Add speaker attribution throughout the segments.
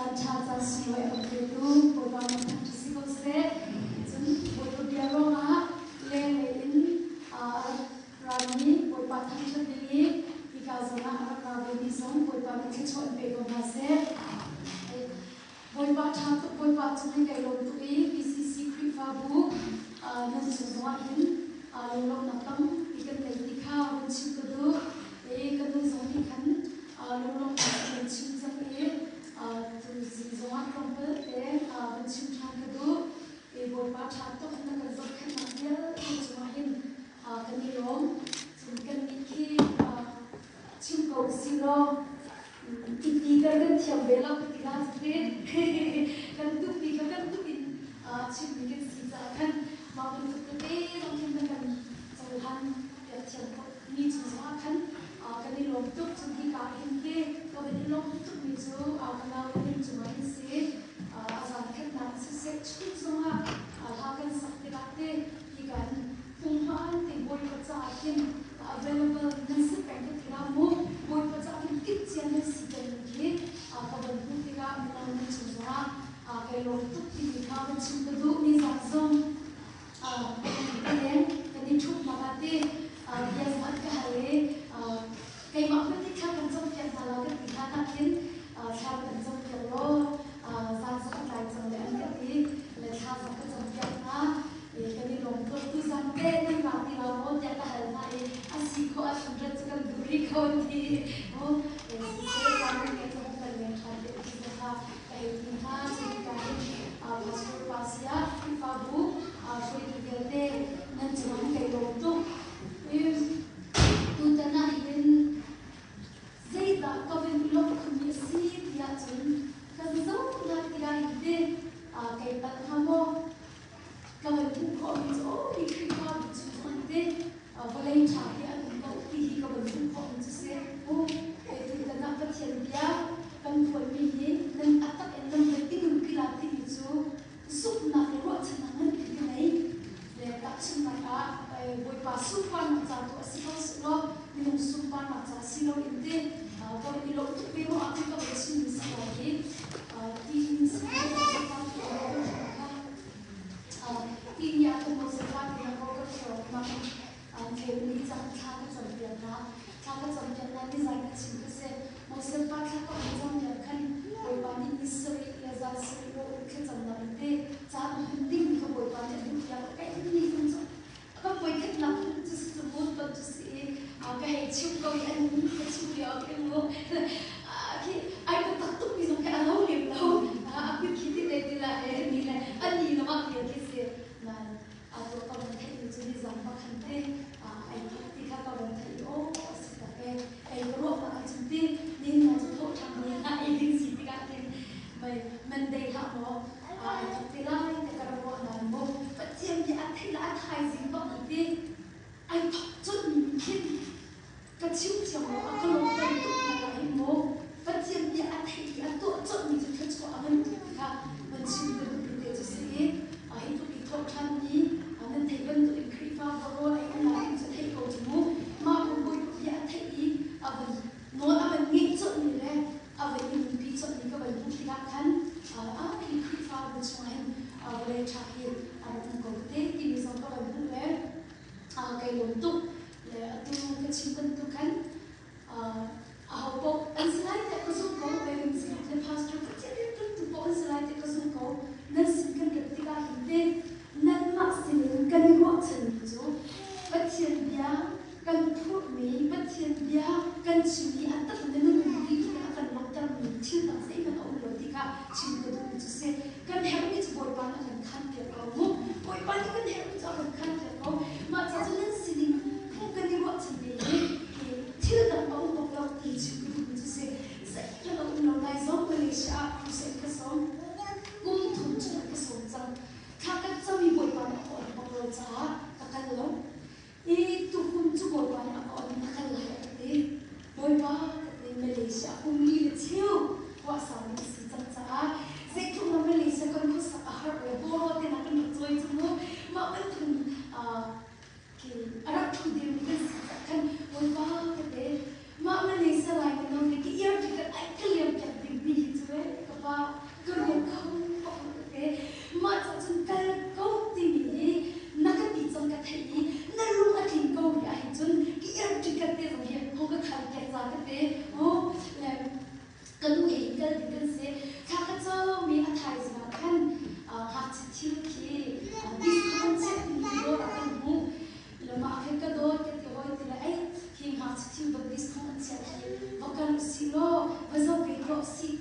Speaker 1: Caan ṭha caan sunglawi a kan petu Bawipa min thangṭhat si ko seh. Cun Bawipa bia ruangah lenglei in a rak rami Bawipa thangṭhat ding i hika zawn ah a rak ra vemi zong Bawipa nih thluachuah in pe ko hna seh. Bawipa ṭha tuk, Bawipa cung i kai lawm tuk i PCC Khrihfabu nan cung zongah hin lunglawmhnak tampi kan ngei ti kha vun chim ka duh. I ka nu zong nih khan lunglawmhnak a kan chim cang i tuzing zongah tlawmpal te vun chim ṭhan ka duh. I Bawipa ṭha tuk na kan zohkhenhnak vialte cungah hin kan i lawm. Cun kannih khi chim ko usih law Iti kan kan thiam ve lo ka ti la cu kan tukmi kha kan tuk in chimmi kan si caah khan mah bantuk tete zong khin na kan cohlan piak thiam mi chung zongah khan kan i lawm tuk. Cun hika hin hi ka van i lawm tukmi cu ka nau le ning cungah hin si a zan khatnak siseh chung zongah hla kan sak tikah te hika hin Pumhmaan te Bawipa caah khin available nan si peng ka ti la mu. Bawipa caah khin timhcia nan si peng khi ka van hmuh tikah mino nan cung zongah kai lawm tuk timi kha van chim ka duh. Nizaan zong ka leng kan i ṭhutnak ah ti bia zong an ka hal i keimah hmanh nih thla kan campiak hna lo kan ti hlan ah khin thla kan campiak law zaan zong a tlai cang le an ka ti le thla zong ka campiak hna. Kan i lawm tuk. Tuzan te nan ra ti lo maw tiah ka hal hna i a si khawh ahcun rat cu kan duh rih ko an ti. Siseh caan kan ngeih cu kan leng ṭhan te ti zong kha ka hei ti hna. Cu tikah hin pastor pa siah Khrihfabu hruaitu vialte nan cungah kai lawm tuk. Tutan ah hin zeidah ka van i lawmh khunmi a si tiah cun kan zoh hna tikah hin teh kai palh hnga maw? Ka van hmuh khawhmi cu aw hi Khrihfabu chung an ti vawlei ṭha hi an um ko ti hi ka van hmuh khawhmi cu si. Tutan ah Pathian bia kan phuanmi hi nan a tak in nan van i nunpi la timi cu zumhnak le ruahchannak nganpi ka ngei. Le tahchunhnak ah Bawipa sunparnak ca tu a si ko sehlaw minung sunparnak ca si loin ti ka van i lawmh tuk ve maw ah ka van chimmi si lai hi ti in si Ti ah kan Moses ti na ko ka hrawk ma thei ni cang thla ka cam piak na thla ka cam piak na ni zan ka chim ka se Moses pa thla ka cam piak khan Bawipa nih ni sarih le zan sarih ro thlacam na in te caan hun ding ka Bawipa nih a duh piak ka in ni kun cu ka poi khat nak cu si cu mun ton cu si i ka hei chim ko i an ka chim lio khi mu khi ai ka tak tuk mi zong khi a lo lem lo a kut khi ti te ti la e ni le an ni na mak lio khi si nan a to ka van theih mi cu ni zang ba khan te ai thok ti kha ka van theih o si tak e kai ka ruah ma ka chim ti ni na chu tho thang ni na ei ding si tikah tin mai Monday ha mo ai thok ti lai te ka ro.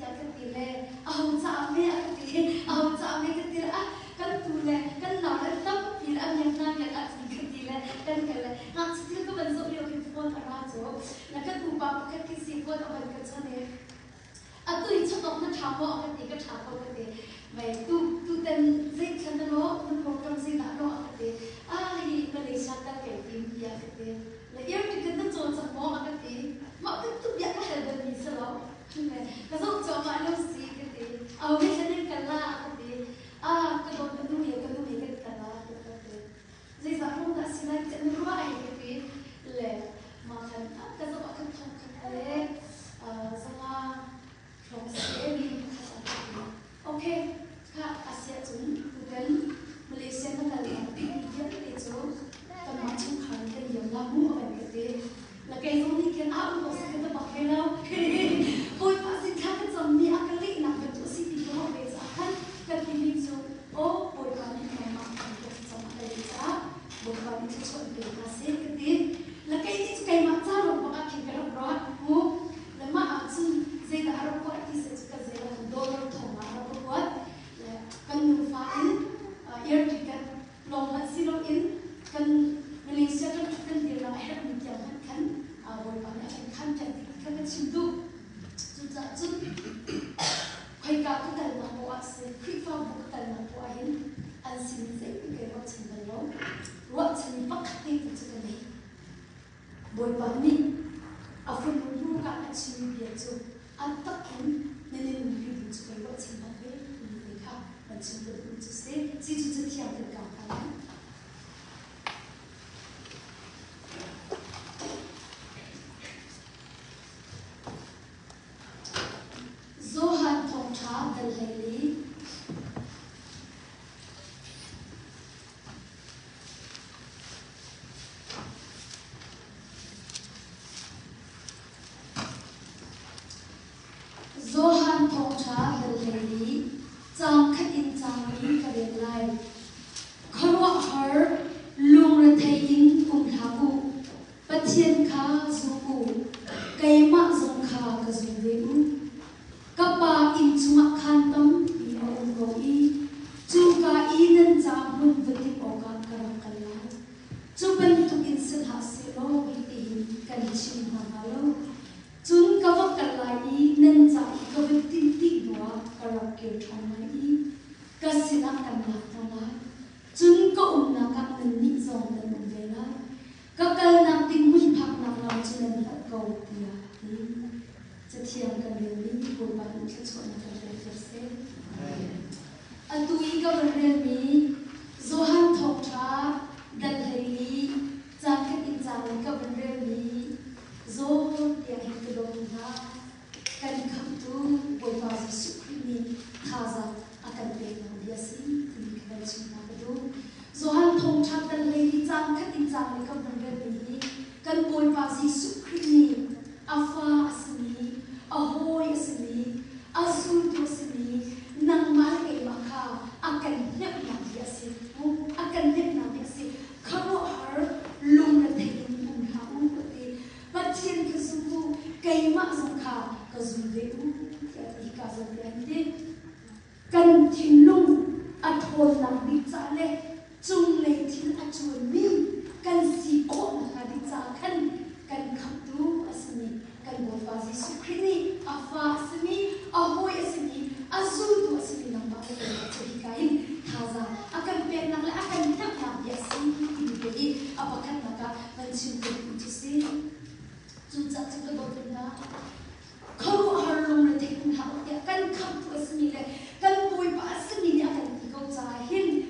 Speaker 1: tiah ka ti le aho caah me a ka ti aho caah me ka ti le ah kan tu le kan nau le tampi le a miak na miak ahcun ka ti le kan kal le ngakchia thil ka van zoh lio khin phone a ra cu le kan upa pakhat khi si phone a van ka chon i atu i chawk na ṭha maw a ka ti ka ṭha ko ka ti mei tu tutan zeithlan na lawh na program zeidah lawh a ka ti ah hi Malaysia kal kai tim tiah ka ti le ear ticket na caw cang maw a ka ti mah bantuk bia ka hal balmi si lo ka zoh cuahmah lo si ka ti au he thlan in kal la a ka ti ah ka dawt ka nu he ka nu he kan kal la ka ti zeizah ruang dah si lai tiah na ruah ai ka ti le mah khan ka zoh ah khan thong khat le zanga hrawng si mi pakhat a ka ti okay kha a siah cun tutan Malaysia na kal nak ding vialte cu kanmah chungkhar in kan liam la mu a van ka ti la kei zong nih khin a um ko sa ka bak ve lo Bawipa sin thla ka cammi a ka lehnak bantuk a si ti ka ruah ve caah khan kan timi cu aw Bawipa nih nangmah kan ka thlacam a ka leh caah Bawipa nih thluachuah in pe hna seh ka ti la kei nih cu keimah ca lawng bak ah khin ka rak ruah mu le mah ah cun zeidah a rak kuat ti seh cu ka zei lo dollar thong ah a rak ka kuat le kan nufa in air ticket lawng hmanh si loin kan Malaysia kan ṭhut kan dirnak a herhmi tiang hmanh khan Bawipa nih a kan khan piak ti kha ka chim duh. Cucaah cun khoika ka kalnak poah ah siseh Khrihfabu ka kalnak poah ah hin an sin in zeitin kai ruahchan bal lo. Ruahchan pakhat te tu cu ka nei. Bawipa nih a fanu hmurka a chimmi bia cu a tak in nan i nunpi ding cu kai ruahchan bak ve timi te kha van chim ka duhmi cu si. Si cu cathiang kan kau hna lai. Johan Thawngṭha dal 14. Johan Thawngṭha dal 14, caang khat in caang li ka rel lai. Khuaruahhar lungrethei in um hlah u. Pathian kha zum u, keimah zong kha ka zum ve u. Ka Pa inn chungah khaan tampi a um ko i cuka i nan ca hmun va timh awkah ka rak kal lai. Cu bantukin si hlah sehlaw hitihin kan chim hna hnga lo. Cun ka va kal lai i nan ca i ka va timh dih hnuah ka rak kir ṭhan lai i ka sinah kan lak hna lai. Cun ka umnak ah nannih zong nan um ve lai. Ka kalnak ding hmun phaknak lam cu nan hngalh ko, tiah a ti. Cathiang kan relmi Bawipa nih thluachuahnak kan pek seh. Atu i ka van relmi Johan Thawngṭha dal 14 caan khat in caan in ka van relmi zawn tiah hin ka dawt hna. Kan khamhtu Bawipa Jesuh Khrih nih thazaang a kan peknak bia si timi ka van chim hna ka duh. Johan Thawngṭha dal 14 caan khat in caan in ka van relmi hi kan Bawipa Jesuh Khrih nih a fa a simi, a hawi a simi, a zultu a simi nangmah le keimah kha a kan hnemhnak bia a si. A kan hnemhnak bia a si. Khuaruahhar lungrethei in um hlah u a ti. Pathian kha zum u, keimah zong kha ka zum ve u tiah a ti. Hika zawn te an ti. Kan thinlung a ṭhawnnak bik ca le cunglei thil a cuanmi kan si khawh nakhnga ding caah khan kan Khamhtu a simi kan Bawipa Jesuh Khrih nih a fa a simi, a hawi a simi, a zultu a simi nangmah le keimah cu hika hin thazaang a kan peknak le a kan hnemhnak bia a si timi bia hi a pakhatnak ah van chim ka duhmi cu si. Cucaah cu ka dawt hna. Khuaruahhar lungrethei um hlah u tiah kan Khamhtu a simi le kan Bawipa a simi nih a kan ti ko caah hin.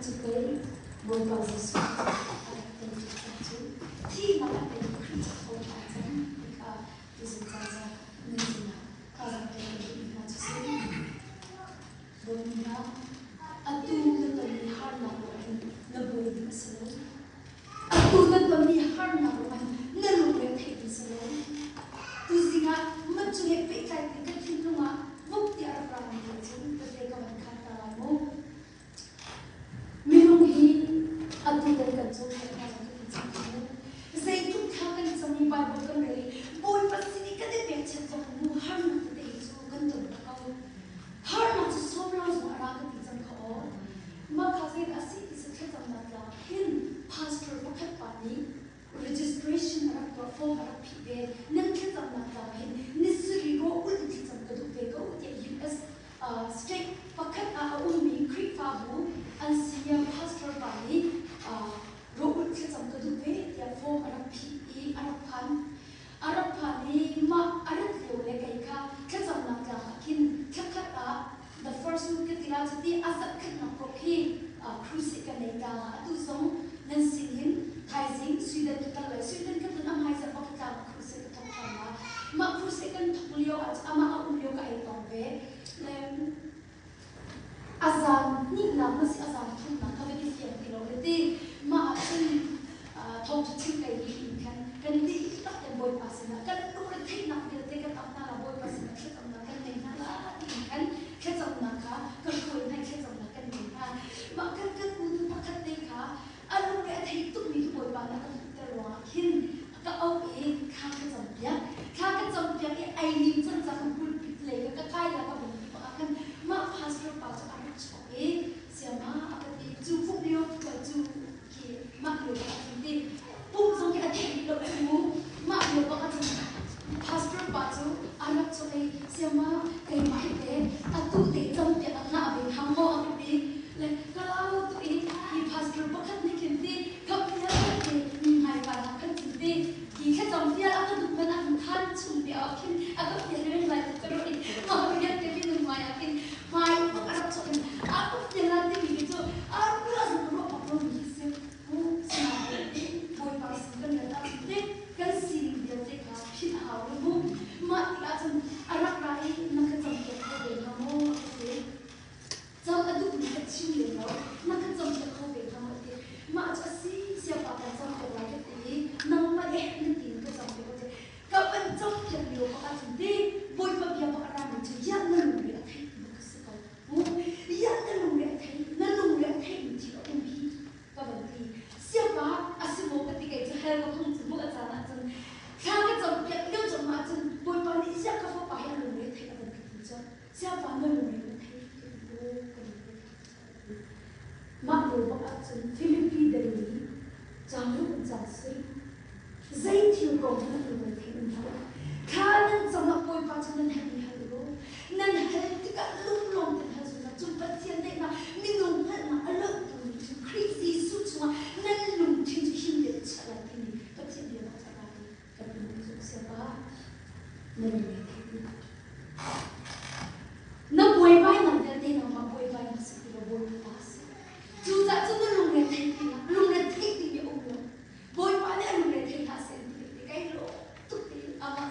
Speaker 1: cu pei Bawipa Jesuh a rak teitu cang cu thihnak a tei Khrih cu tho ṭhan cang ti kha tuzing caan zong nan sinah thazaang pek ka duhmi hna cu si. Dawtmi hna, atu na tonmi harnak ruangin na buai ding a si lo. Atu na tonmi harnak ruangin na lungre theih ding si lo. Tuzing ah matu he pehtlai ti ka thinlung ah vuk tiah rak rami he cun tete ka van khan ta lai mu. Minung hi atu kan kan cawn hna hna zong kan cang kho. Zeitluk thla kan cam i Bible kan rel i Bawipa sin i kan i pekchanh zong mu harnak tete hi cu kan ton bak ko. Harnak cu sawm lo zong a ra ka ti cang kha aw. Mah kha zeidah a si ti cu thlacamnak tlak hin pastor pakhat pa nih registration a rak tuah form a rak phih ve. Nan thlacamnak tlak hin ni sarih rawh ulh in thlacam ka duh ve ko tiah US state pakhat ah a ummi Khrihfabu an senior pastor pa nih rawh ulh thlacam ka duh ve tiah form a rak phih i a rak phan. A rak phan i mah a rat lio le kei kha thlacamnak tlang ah khin thlakhat ah the first week ka ti la cuti a zarhkhatnak paoh khi crusade kan nei tlang ah atu zong nan sin hin thaizing Sweden ka kal lai Sweden ka tlun a hmaizarh bak tlang ah crusade ka thawk ṭhan la mah crusade kan thawk lio ah amah a um lio ka ei tong ve le A zan hnihnak na si a zan thumnak kha van i fiang ti lo le ti mah ah cun thawngṭha chim kai ni in khan kan dihlak in Bawipa sinah kan lungretheihnak vialte kan ap hna la Bawipa sinah thlacamnak kan ngei hna la tiin khan thlacamnak kha ka hruai hna i thlacamnak kan ngei hna. Mah kan kan unu pakhat te kha a lungre a thei tukmi khi Bawipa nih a ka hmuhter ruangah khin ka auh i thla ka campiak. Thla ka campiak i ai lim cang ca ka pulpit lei ka ka kai la ka vun ti bak ah khan mah pastor pa cu a rak chuak i siama a ka ti cu pumh lio cu khi mah lio bak ah cun ti pumh zong khi a theih rih lo cu mah lio bak ah cun pastor pa cu a rak chuak i siama keimah hi te atu te campiak ah ngah ve hnga maw a ka ti le ka lau tuk i hi pastor pakhat nih khin ti ka fial te mi hmaiva ah khan cun ti hi thlacam fial a ka duh man ah khan khan chung te ah khin a ka fial men lai ka ruah i mah vial te mi nun hmai ah khin hmai bak a rak chuak in a ka fial la timi hi cu a ruah zong ruah bak lo mi hi si mu sinain Bawipa sin kan rat ah cun te kan sining vialte kha philh a hau lo mu mah tikah cun a rak ra i na ka campiak kho ve hnga maw a ka ti Cam a duhmi ka chim lem lo. Na ka campiak kho ve hnga maw ti. Mah cu a si siapa kan campiak lai ka ti i nangmah eh na ti in ka campiak ko ti. Ka van campiak lio bak ahcun ti Bawipa bia bak a rami cu ya na lungre a thei ti bak ka si ko. Ya na lungre a thei, na lungre a theimi thil a um hi ka van ti. Siapa a si maw ka ti kei cu hell ka phung cu hmuh a caan ahcun thla ka campiak lio cang ahcun Bawipa nih ziah ka fapa hi a lungre a theih a van ka ti cu. Siapa na lungre na thei ka ti aw ka lungre Mah lio bak ahcun Filipi dal nih caang ruk in caang sarih zei thil kong hmanh lungre thei in hlah. Thla nan cam ah Bawipa cu nan herhmi hal u. Nan hal tikah lunglawm tein hal zungzal. Cun Pathian daihnak minung hngalhnak a loihtu nih cun Khrih Jesuh chungah nan lungthin cu him tein a chiah lai timi Pathian bia bak ca i kan in cu siapa na lungre thei ti. Na buaibainak vialte nangmah buaibainak si ti lo Bawipa ta a si. Cucaah cun na lungre thei ti hlah. Lungre thei timi a um lo. Bawipa nih a lungre thei hlah seh an ti ti kai lawm tuk ti amah.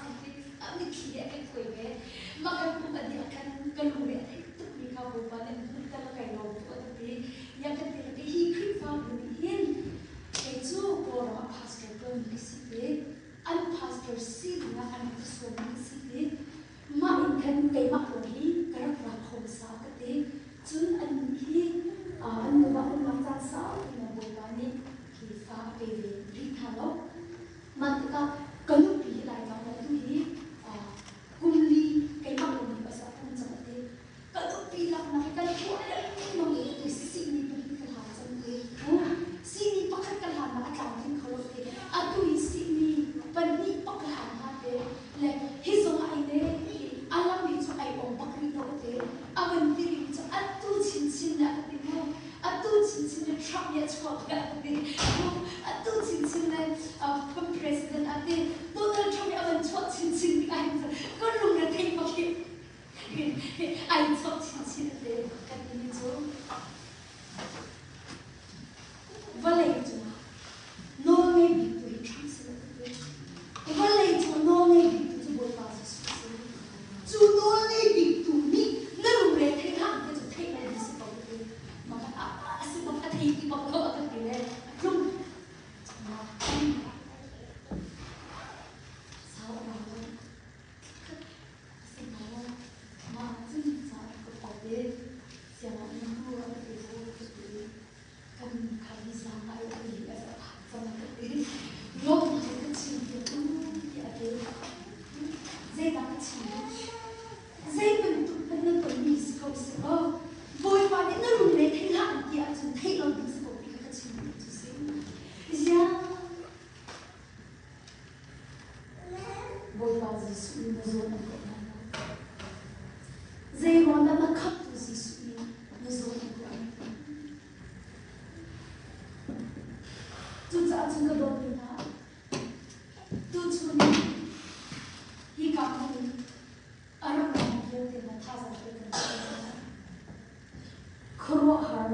Speaker 1: Khuaruahhar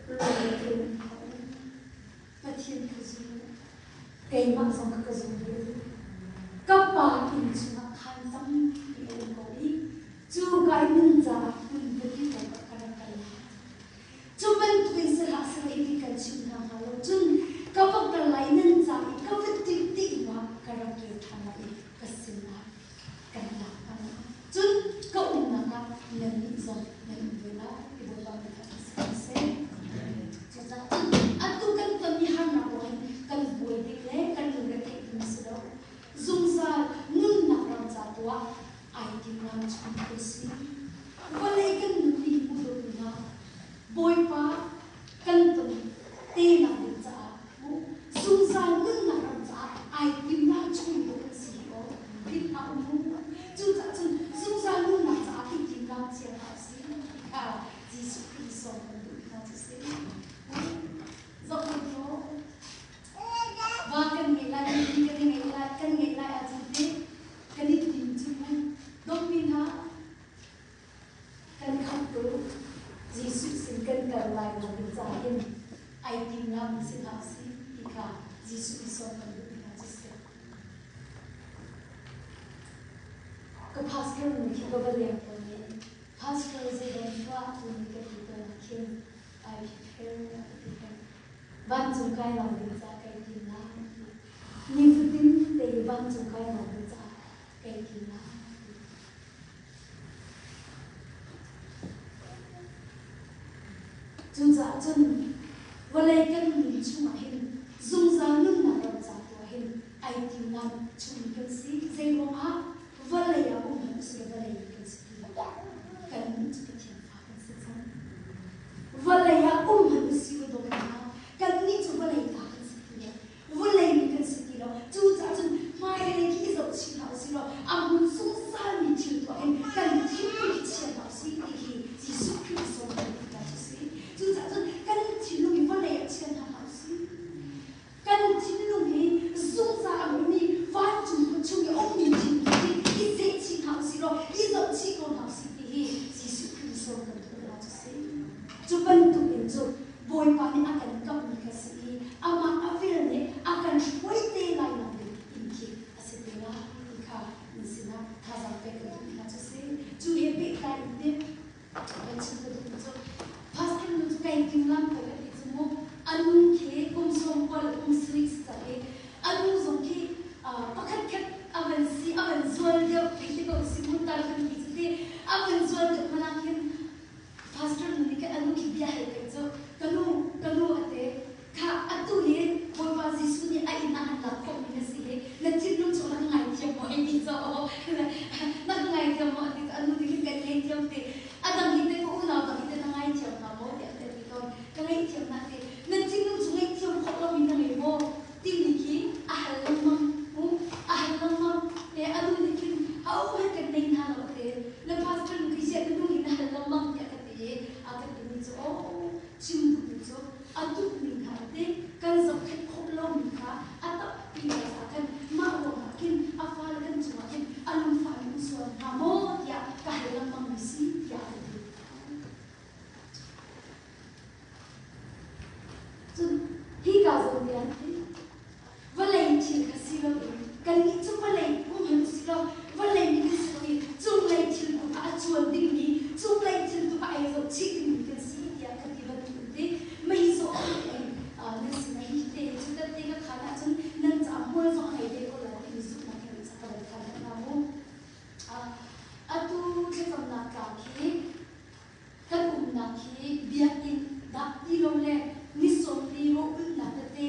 Speaker 1: lungre in ka um. Pathian ka zum u. Keimah zong kha ka zum ve u. Ka Pa inn chungah khaan tampi a um ko i cu ka i nan caah hmun va ti awkah ka rak kal lai. Cu bantuk in si hlah seh hi kan chim hna hnga lo cun ka va kal lai i nan ca i ka va timh dih hnuah ka rak kir ṭhan lai i ka sinah kan lak hna lai. Cun ka umnak ah nannih zong nan um ve lai ti Bawipa nih khan si ko seh. Cucaah cun atu kan tonmi harnak ruang hin kan buai ding le kan lungre theih ding a si lo. Zungzal nunnak ram ca tu ah ai timlam chung kan si. Vawlei kan nun hi hmu dawtu hna, Bawipa kan ton tenak ding caah zungzal nunnak ram caah ai timlam chung dawh kan si hi aw philh hlah u mu. Cucaah cun zungzal nunnak caah i timlam cia hna u sih ti kha Jesuh Khrih sawm kan duh hna cu si. Zoh hmanh law, va kan ngeih lai, nupi kan i ngeih lai, kan ngeih lai ahcun teh kan i tim cu mu. Dawtmi hna, kan khamhtu Jesuh sin kan kal lai nak ding caah hin ai timlam si hlah usih ti kha Jesuh nih sawm kan duhmi hna cu si. Ka pastor nu khi ka va leng tawn i pastor zeidan tuah timi ka ti tawn ah khin ai prepare a ka ti tawn. Vancung kai lo ding caah kai tim lai ti. Nifatin te i vancung kai lo ding caah kai tim lai ti. Cucaah cun vawlei kan nun chungah hin zungzal nunnak ram ca tu ah hin ai timlam chung kan si. Zeiruangah vawlei ah um hmanh usih vawlei kan si ti lo. Kan nih cu Pathian fa kan si cang. Vawlei ah um hmanh usih u dawt hna, kannih cu vawlei ta kan si ti lo. Vawlei mi kan si ti lo. Cucaah cun hmailei khi i zohchih hlah usih law a hmun zungzalmi thil tuah in kan thinlung hi chia hlah usih ti hi Jesuh Khrih sawm kan duh hna cu si. Cucaah cun kan thinlung hi vawlei ah chia hna hlah usih. Kan thinlung hi zungzal a hmunmi vancung khua chung i a ummi thinlung hi i sehchih hna usih law i zohchih ko hna usih ti hi Jesuh Khrih sawm kan duh hna cu si. Cu bantuk in cu Bawipa nih a kan kamhmi kha si i amah a vel nih a kan hruai te lai nak ding inn khi a si te lai ti kha nan sinah thazaang pek ka duhmi hna cu si. Cu he pehtlai in teh kan chim ka duhmi cu pastor nu cu kai timlam peng a ti cu mu a nu khi kum 90 le kum 70 si cang i a nu zong khi pakhat khat a van si a van zual deuh thei te ko si mu tar kan ti cu ti a van zual deuh hmanh ah khin Pastor nu nih khan a nu khi bia hal peng cu ka nu ka nu a ti kha atu hi Bawipa Jesuh nih a inn ah an lak khawhmi na si hi na thinlung chung na ka ngaithiam maw hei ti caw na ka ngaithiam maw a ti a nu nih khin kan ngaithiam ti a dang hi te ka unau dang hi te na ngaithiam hna maw tiah a ti tawn ka ngaihthiam na ti na thinlung chung ngaihthiam khawh lomi na ngei maw timi khi a hal lengmang u a hal lengmang le a nu nih khin a u he kan nei hna lo te na pastor nu khi ziah na nu hi na hal lengmang tiah ka ti i a ka timi cu o chim duhmi cu a duhmi kha a ti kan zohkhenh khawh lomi kha a tappi lai ah khan mah ruangah khin a fale kan cungah khin a lungfah in sual hnga maw tiah ka hal lengmang mi si tiah ka ti. Cun hika zawn te ah hin vawlei thil kha si loin kannih cu vawlei um hmanh usih law vawlei mi kan si lo i cunglei thil tu kha a cuan dingmi cunglei thil tu kha ai zohchih dingmi kan si tiah ka ti bantuk in ti mei zawh in nan sinah hi te cu kan te ka khaan ahcun nan caah hmual zong a ngei ve ko lai timi zumhnak he nan ka van khaan hna mu. Atu thlacamnak tlang khi Kan umnak hi biakinn dah ti lo le ni 40 rawh-ulhnak tete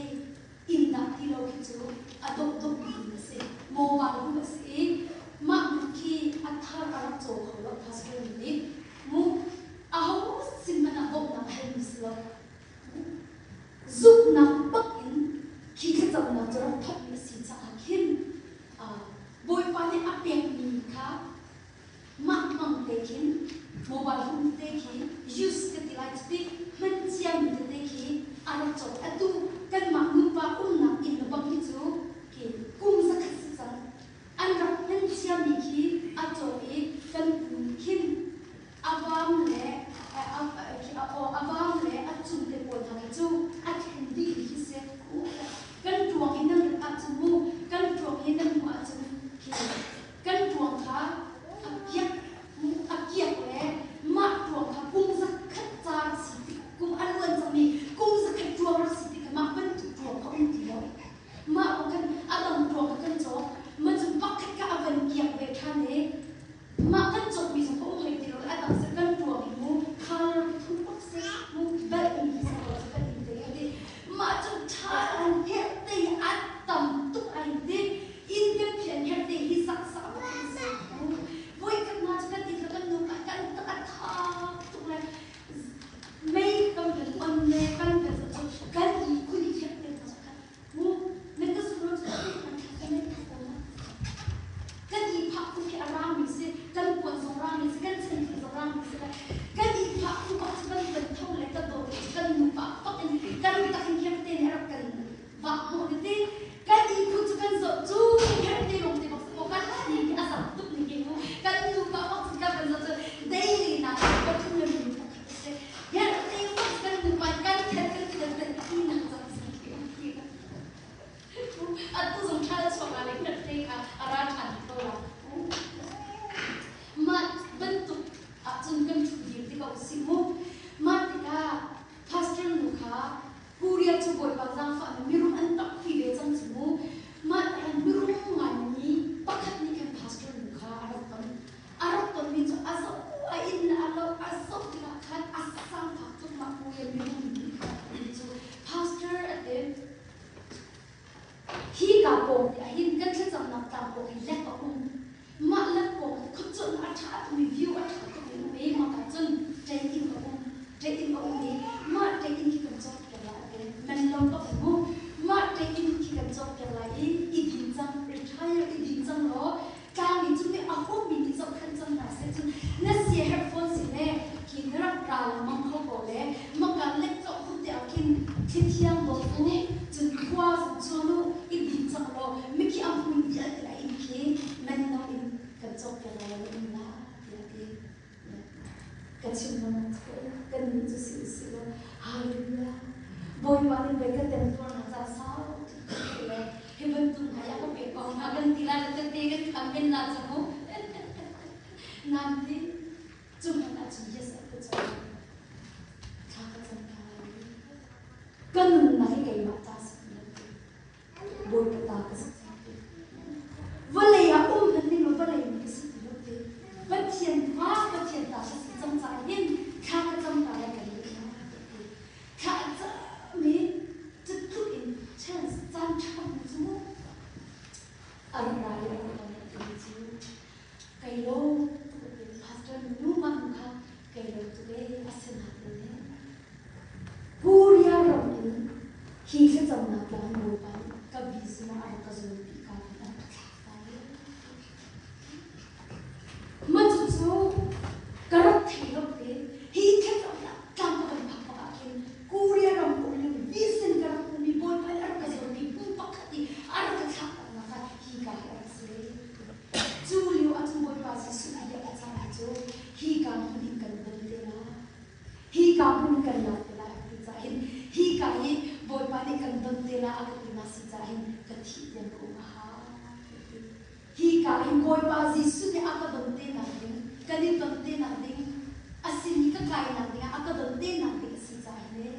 Speaker 1: inn dah ti lo khi cu a dawhdawhmi inn a si. Mobile home a si i mah hmun khi a thar a rak caw kho lo pastor nih. Mu aho sin hmanh ah bawmhnak a halmi si lo. Zumhnak bak in khi thlacamnak cu rak thawkmi a si caah khin Bawipa nih a pekmi kha Mah hmang te khin mobile phone tete khi use ka ti lai cu ti hman ciami tete khi a rak cawk. Atu kanmah nupa umnak inn le bang hi cu khi kum 100 si cang. An rak hman ciami khi a cawk i kan pu nih khin a vam le a vam Kan minung nih kha cu pastor a ti. Hi ka pawng te ah hin kan thlacamnak tlang pawng hi lek a um. Mah lek pawng hi khuacun a ṭha tukmi view a ṭha tukmi um i mah ah cun ṭei-inn a um. Ṭei-inn a um i mah ṭei-inn khi kan cawkpiak lai a ti. Man lo bak in mu. Mah ṭei-inn khi kan cawkpiak lai i i din cang, retire i din cang law tlang in cun a huammi nih zohkhenh cang hna seh cun na siaherh fawn si le khi na rak ra lengmang kho ko le makan lek cawk hut te ah khin thlithiang bawk u cun khua zong chuan u i din cang law mikhi a hmun vialte a inn khi man no in kan cawk piak lai lo in la tiah ti ka chim lengmang cu kan nih cu si si lo hallelujah Bawipa nih pei ka temtuarnak caan sau le hi bantuk hna a ka pek ko hna kan ti lai kan te kan kham men la cu mu nan ti cu hmanh ah cun yes a ka cang thla ka cam ta lai ka nunnak hi keimah ta si Bawipa ta ka si vawlei ah um hmanh ning law vawlei mi ka si ti lo te Pathian fa Pathian ta ka si cang caah hin thla ka cam ta lai kan leh na thla a cam i cutluk in chance caan ṭha mu cu a rak ra i a rak kan ti cu kei lo pastor nu mah nu kha kei lo tuk e asinain ne Korea ram in hi thlacamnak tlang Bawipa nih ka vision ah a rak ka zulpi ka in a rak thlak ta Mah cucu ka rak thei lo te hi thlacamnak tlang ka van phak bak ah khin Korea ram um lio vision ka rak hmuhmi Bawipa nih a rak ka zulpi bu pakhat i a rak ka thlak taknak kha hi ka hi a rak si. Cu lio ahcun Bawipa Jesuh nih a cangmi cu hi ka hmun in kan don te lai. Hi ka hmun kan lak te lai a ti caah hin hi ka hi Bawipa nih kan don te lai a ka tinak si caah hin ka thih tiang ka um a hau. Hi ka hin Bawipa Jesuh nih a ka don te nak ding, kan i ton te nak ding, a sin i ka kai nak ding ah a ka don te nak ding a si caah hin ee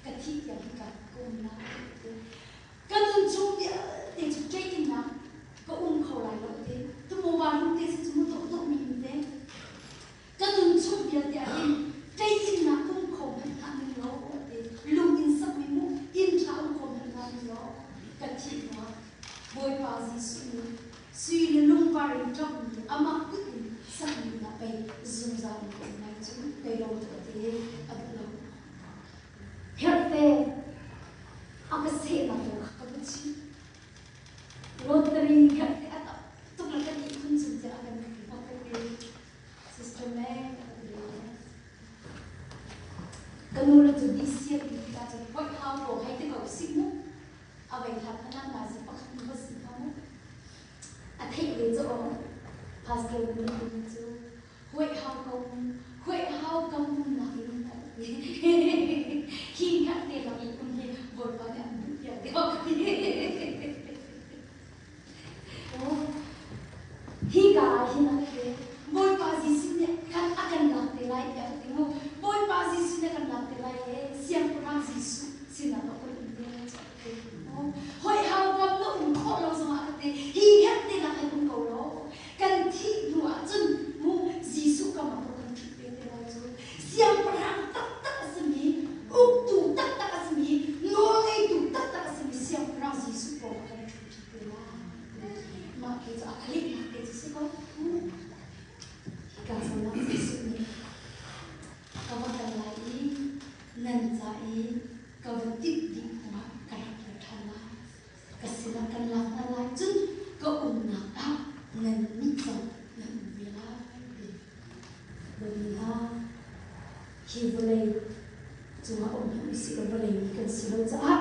Speaker 1: ka thih tiang hi ka ka um lai. Ka nun chung vialte cu ṭeinak ka um kho lai lo te. Tumaw lung te si cu mu dawh dawh mi in te. Ka nun chung vialte ah hin ṭeinak um kho hmanh hlah ning law te. Lung in sakmi mu inn ṭha um kho hmanh hlah ning law ka thih hnuah Bawipa Jesuh nih sui le lungvar in ṭamhmi amah kut in sakmi inn ah pei zungzal in ka um lai cu kei lo tu a ti a duh lo. Herhte a ka sehnak lo kha ka va chim. Lottery herhte a tam tuk le kan ihkhun cung tiah a kan ti ka ti. Sister Meg a ti. Ka nu le cu DC a ti tikah cun White House ko hei ti ko sik mu. A vei hlat hmanh ah nazi pakhat nu va si hnga mu. A theih ve cu aw. Pastor nu le ti cu Huaihau ko huaihau kam umnak in hi hngat te lak i um hi Bawipa nih an duh piak deuh hi ka ah hin a ti Bawipa Jesuh nih kan a kan lak te lai tiah ka ti mu Bawipa Jesuh nih a kan lak te lai e siangpahrang Jesuh sinah ka kan um te lai cu ka ti Huaihau kam na um khawh lo zongah ka ti hi hngat te lak hin um ko law Kan thih hnu ahcun mu Jesuh kam ah kan ṭhut ve te lai cu. Siangpahrang taktak a simi, uktu taktak a simi, nawlngeitu taktak a simi Siangpahrang Jesuh pawng ah kan ṭhutṭi te lai. Mah ke cu a khalehnak te cu si ko. Hika zawn ah Jesuh nih ka va kal lai i nan ca i ka va timh dih hnuah ka rak kir ṭhan lai. Ka sinah kan lak hna lai cun ka umnak ah nannih zong nan um ve lai ti. Dawtmi hna, hi vawlei cungah um hmanh usih law vawlei mi kan si lo caah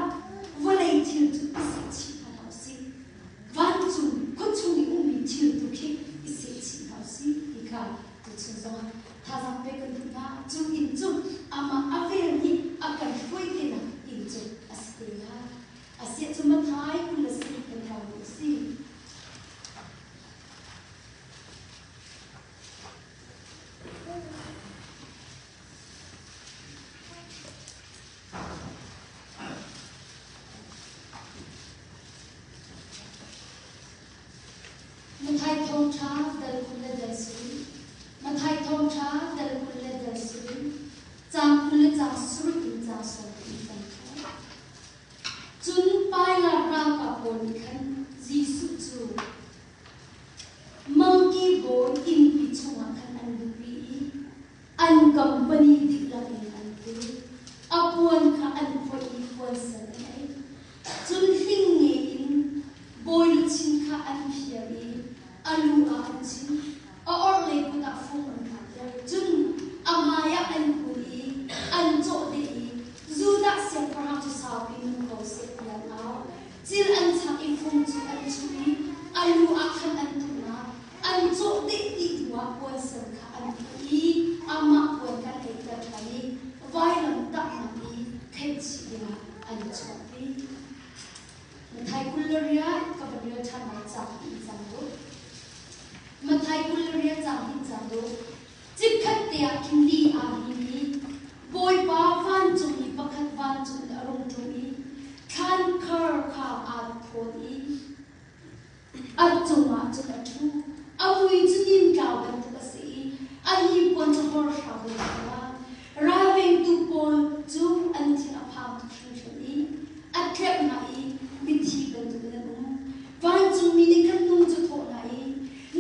Speaker 1: vawlei thil cu i sehchih hna hlah usih. Vancung khuachung i ummi thil tu khi i sehchih hna usih ti kha tuchun zongah thazaang pek kan duh hna. Cu inn cu amah a vel nih a kan hruai tenak inn cu a si te lai. Asiah cu Matthai 27 kan kau u sih. Matthai thawngṭha dal 20 le dal sarih. Matthai thawngṭha dal 20 le dal sarih. Caang 20 le caang sarih in caang. Company dihlak in an til. A puan kha an phoih i puansen an ei. Cun hling nge in bawi luchin kha an phiar i a lu ah an chinh. A orhlei kut ah fung an tlakter. Cun a hmaiah an kun i an cawhdeh i Judah siangpahrang cu saupi nung ko seh tiah an au. Cil an chak i fung cu an chuh i a lu ah khan an tuh nain an cawhdeh dih hnuah puansen kha an phoih i amah puan kha an eiter ṭhan i vailam tahnak i khenhchih dingah an i chuahpi. Mathai 28 ka van rel ṭhan lai caang hnih cang u. Mathai 28 caang hnih cang u. Chikkhat te ah khin li aa hnin i Bawipa vancung i pakhat vancung in a rung ṭum i thlan khar kha aa thawn i a cungah cun a ṭhu. A mui cu nimtlau bantuk a si i a hnipuan cu hawrhra bantuk a lang. Ralvengtu pawl cu an thin a phang tuk hringhran i a tlerh hna i mithi bantukin an um. Vancungmi nih khan nu cu thawh hna i,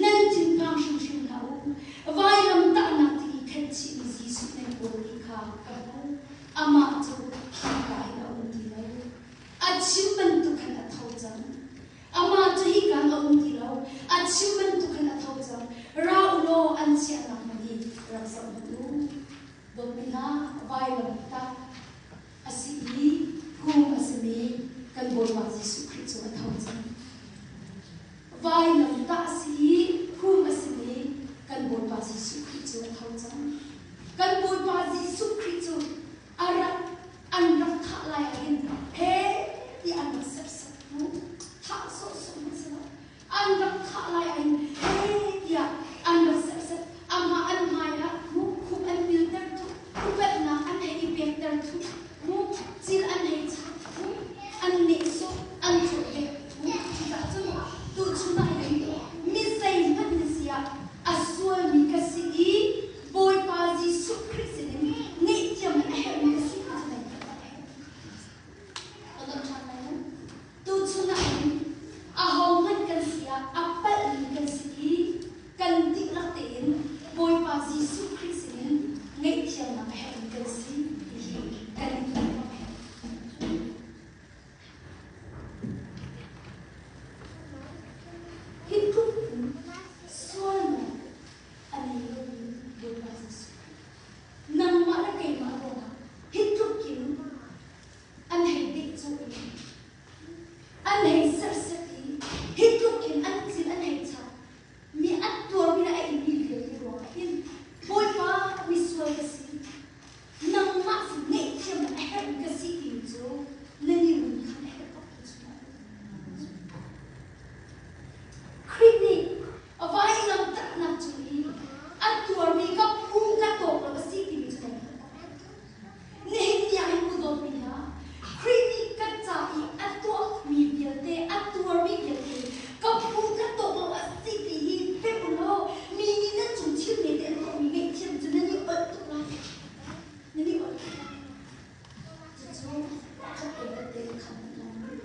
Speaker 1: Nan thinphang hrimhrim hlah u. Vailam tahnak ti i khenhchihmi Jesuh nan kawl ti kha ka hngalh. Amah cu hika hin a um ti lo. A chim bantuk khan a tho cang. Amah cu hika hin a um ti lo. A chim bantuk khan a tho cang. Ra u law an chiahnak hmun hi rak zoh hmanh u. Dawtmi hna, vailam tah a si i phung a simi kan Bawipa Jesuh Khrih cu a tho cang. Vailam tah a si i phung a simi kan Bawipa Jesuh Khrih cu a tho cang. Kan Bawipa Jesuh Khrih cu a rak an rak thah lai ah hin he ti an rak serhsat mu thah sawhsawh hmanh si lo an rak thah lai ah hin he tiah an rak serhsat amah an hmai ah mu khup an pilter thup upatnak an hei i pekter thup mu cil an hei chak mu an nehsawh an cawh dek mu cucaah cun tuchun ah hin mi zeihmanh na si ah a sualmi ka si i Bawipa Jesuh Khrih sinin ngaihthiam a herhmi ka si ti cu nan hngalh a herh. Ka dawt ṭhan lai mu. Tuchun ah hin ahohmanh kan si ah a palhmi kan si i kan dihlak tein Bawipa Jesuh Khrih sinin ngaihthiamnak a herhmi kan si ti hi kan i hngalh a herh. Hi tluk in sualnak a nei lomi Bawipa Jesuh Khrih. Nangmah le keimah ruangah hi tluk in an hei deh cawh i an hei serhsat i hi tluk in an cil an hei chak mi an tuarmi le a inmi vialte ruangah hin Bawipa misual ka si nangmah sin ngaihthiam a herhmi ka si timi cu nan i run khan a herh tuk tu chungah Khrih nih a vailam tahnak cung i a tuarmi ka phu ka tawk lo a si timi cu nan hngalh khawh. Nihin ni ah hin u dawtmi hna, Khrih nih kan ca i a tuahmi vialte, a tuarmi vialte ka phu ka tawk lo a si ti hi pek u law mi nih nan cung thil hmete an tuahmi ngaihthiam cu nan i olh tuk lai. Nan i olh tuk lai. Cucu khat te khat te khan lai.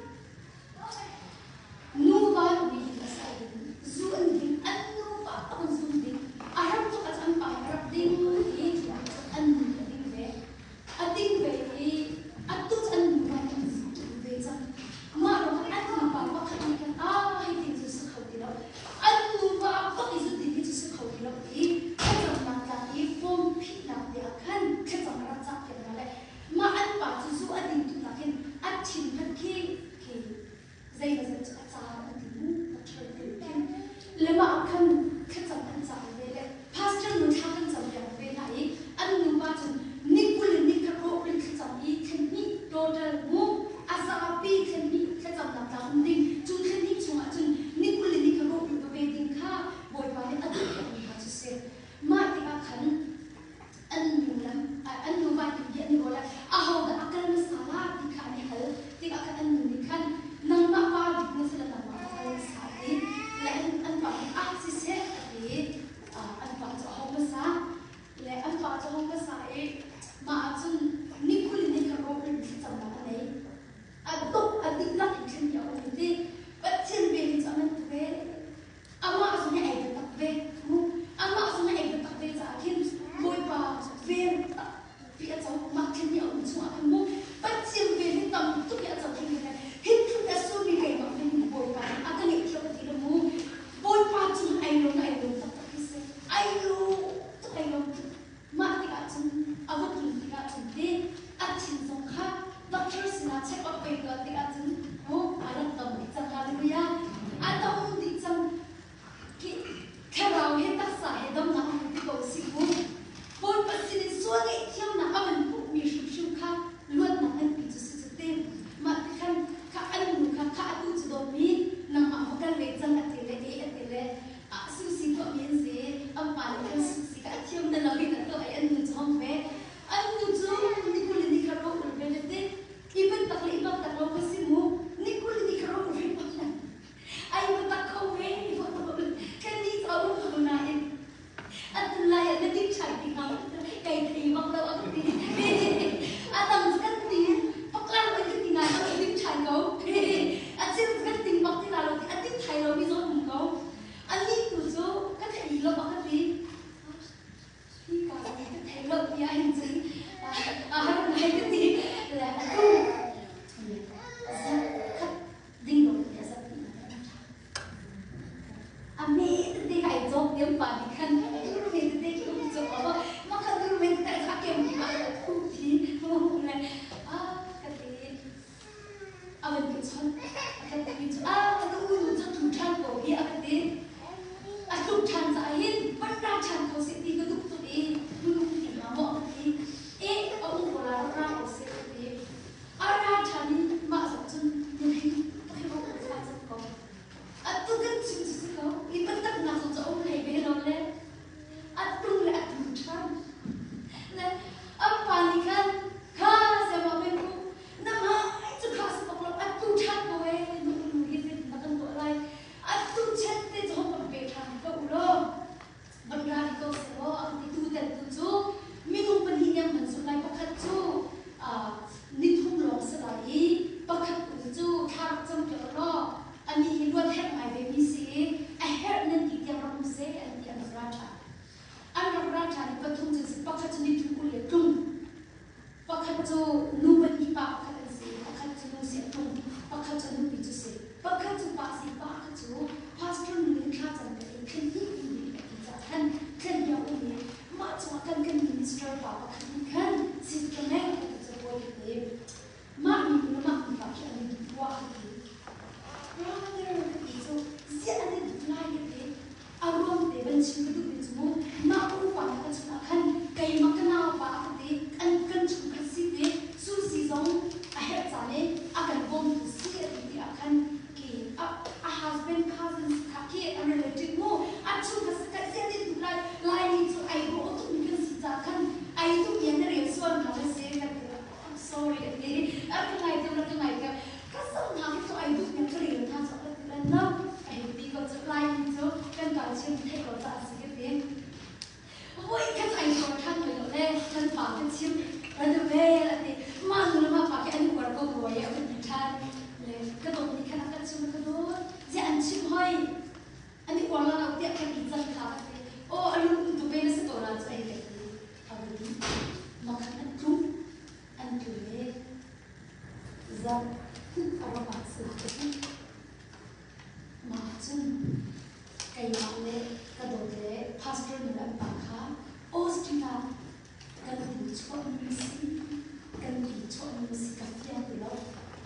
Speaker 1: Nuva nih hin a sai ding, zu an ding, an nuva tak in zu an ding. A ram tuk ah cun an pa hi a rak ding i an nu hi a ding ve. A ding ve i atu cu an nuva nih an zu tuk ve cang. Mah ruangah an nupa pakhat nih khan ah hei tin cu si kho ti lo. An nuva bak i zu din hi cu si kho ti lo i thlacamnak tlang i form phihnak te ah khan thlacam a rak cah piak hna le mah an pa cu zu a ding tuk nakin a thin hmanh khi khi zeimawzat cu a car an ti mu doctor te khin le mah khan thlacam an cam ve le pastor nu thla kan cam piak ve hna i an nupa cun ni 20 in ni khat rawh rin thlacam i thlen hnih total mu a zapi thlen hnih thlacamnak tlang um ding cu thlen hnih chungah cun ni 20 in ni khat rawh rin ve ding kha Bawipa nih a duh piakmi kha cu si mah tikah khan an nu lam an nuva nih bia an i ruah lai ahodah a kal hmasa la ti kha an i hal tikah khan an nu nih khan nangmah pa bik na si le nangmah va kal hmasa a ti le an an pa nih ah siseh a ti an pa cu a hong hmasa le an pa cu a hong hmasa i mah ah cun ni 20 in ni khat rawk in thlacamnak a nei a duk a dihlak in thlen a um ti Pathian vel hi cu a man tuk ee Amah zong hi ai biatak ve. Amah zong hi ai biatak ve caah khin Bawipa vel Pi a co mah khin nih a um chungah khan mu Pathian vel hi tam tuk i a co hring hring hi tluk a sumi keimah hmanh Bawipa nih a ka ngaihthiam a ti lo mu. Bawipa cung ai lawm ai lawm taktak hi si. Ai lawm tuk ai lawm tuk. Mah tikah cun a va tlun tikah cun ti a thin zong kha doctor sinah check up pei tuah tikah cun mu a rak dam dih cang. Hallelujah. A dam dih cang. Thlarau he taksa he damnak a hmu ti ko si mu. Bawipa sinin sual ngaihthiamnak a van hmuhmi hrimhrim kha luatnak nganpi cu si cu ti. Mah ti khan kha an nu kha kha atu cu dawtmi nangmah va kal ve cang a ti le e a ti le susi tuahmi an si an pa le khan susi kha a thiam na lo in a tuah i an nu cu hong ve. An nu cu nikul in nikhat ro ul ve le ti. I bantak le i bantak lo ka si mu. Nikul in nikhat ro ul ve Ai biatak kho ve kan nih cu a um ko nain atu lai ah na dik ṭhai ti hnga kai thei bak lo a ka ti. A dang cu kan ti paklar in ka ti nain a dik ṭhai ko. A chim cu kan ting bak ti la lo ti a dik thai lomi zong um ko. Anih tu cu ka thei lo a ka ti. Hi ka ka thei lo tiah hin cun a har ngai ka ti. Le atu khat ding lo ti a zat ti a me tete ka ai cawk tiam pa nih khan dur me tete khi um cawk a ma kha dur me tete a kem ki ma ka thu thi le a ka ti a van ka chon a ka ti cu a ka u nu cu thu than ko hi a ka ti a tluk than ca hin van ra than ko se ti ka duh tuk i nu ti ma mo ka ti e a um ko la ra ko se ka ti A ra ṭhan i mah zong cun nuhrin pakhat a thlah cang ko. Atu kan chim cu si ko, hi biataknak zong cu a um hlei ve lo le a tung le a tum ṭhan. Le an pa nih khan, kha siangmah men ku, na hmai cu kha si bak lo, a tu ṭhan ko ee, nu nu hi zeitin dah kan tuah lai? Atu chet te cu hong kan pe ṭhan ko u law, van ra rih ko sehlaw a kan ti tutan tu cu minung pahnih nih an van zulh lai pakhat cu nithum lawng si lai i pakhat tu cu thla rak cam piak law anih hi luat herh ngai ve mi si i a herh nan ti tiang rak um seh an ti an rak ra ṭhan an rak ra ṭhan i pathum cun si pakhat cu nithum ul le tlung Pakhat cu nu pahnih pa pakhat an si, pakhat cu nu si a tlung, pakhat cu a nupi cu si. Pakhat cu pa si, pa kha cu pastor nu in thla cam piak i thlen hnih um ding a ti caah khan thlen hnih a um i mah cungah kan kan minister pa pakhat nih khan sister Meng a ti cu bawi ka ti. Mah mi nu le mah mi pa khi an i duh rua ka ti. Brother ka ti cu ziah an i duh lai ka ti. A ruang te van chim ka duhmi cu mu mah upa na ka chungah khan keimah ka naupa a ka ti kan kan chungkhat si ti Susi zong a herh caan i a kan bawmtu si a ti ti ah khan ki a a husband cousin kha khi a relative mu a chungkhat si ka ziah ti duh lai Laimi cu ai dawh tukmi kan si caah khan ai duh mi na rel sual hna na si ka ti I'm sorry a ti a ka ngaithiam la ka ngaithiam ka zoh hna khi cu ai duh mi ka rel hna cu ka ti lan lo a hei ti ko cu Laimi cu kan kal chim theih ko caah si ka ti voi khat ai sual ṭhan hoi lo le kan pa ka chim brother Bell a ti mah nu le mah pa khi an uar ko rua i a ka ti ṭhan le ka dawt nih khan a ka chim ka dawt ziah an chim hoi an i uar la lo tiah ka ti cang kha ka ti aw a lung um tuk ve na si ko la cu ai ka ti a va ti makhan an tlung an tlung le zarh a ram ah si ka ti Mah cun keimah le ka dawt le pastor nu an pa kha Austin ah kan pu chuahmi si, kan pi chuahmi si ka fiang ti lo.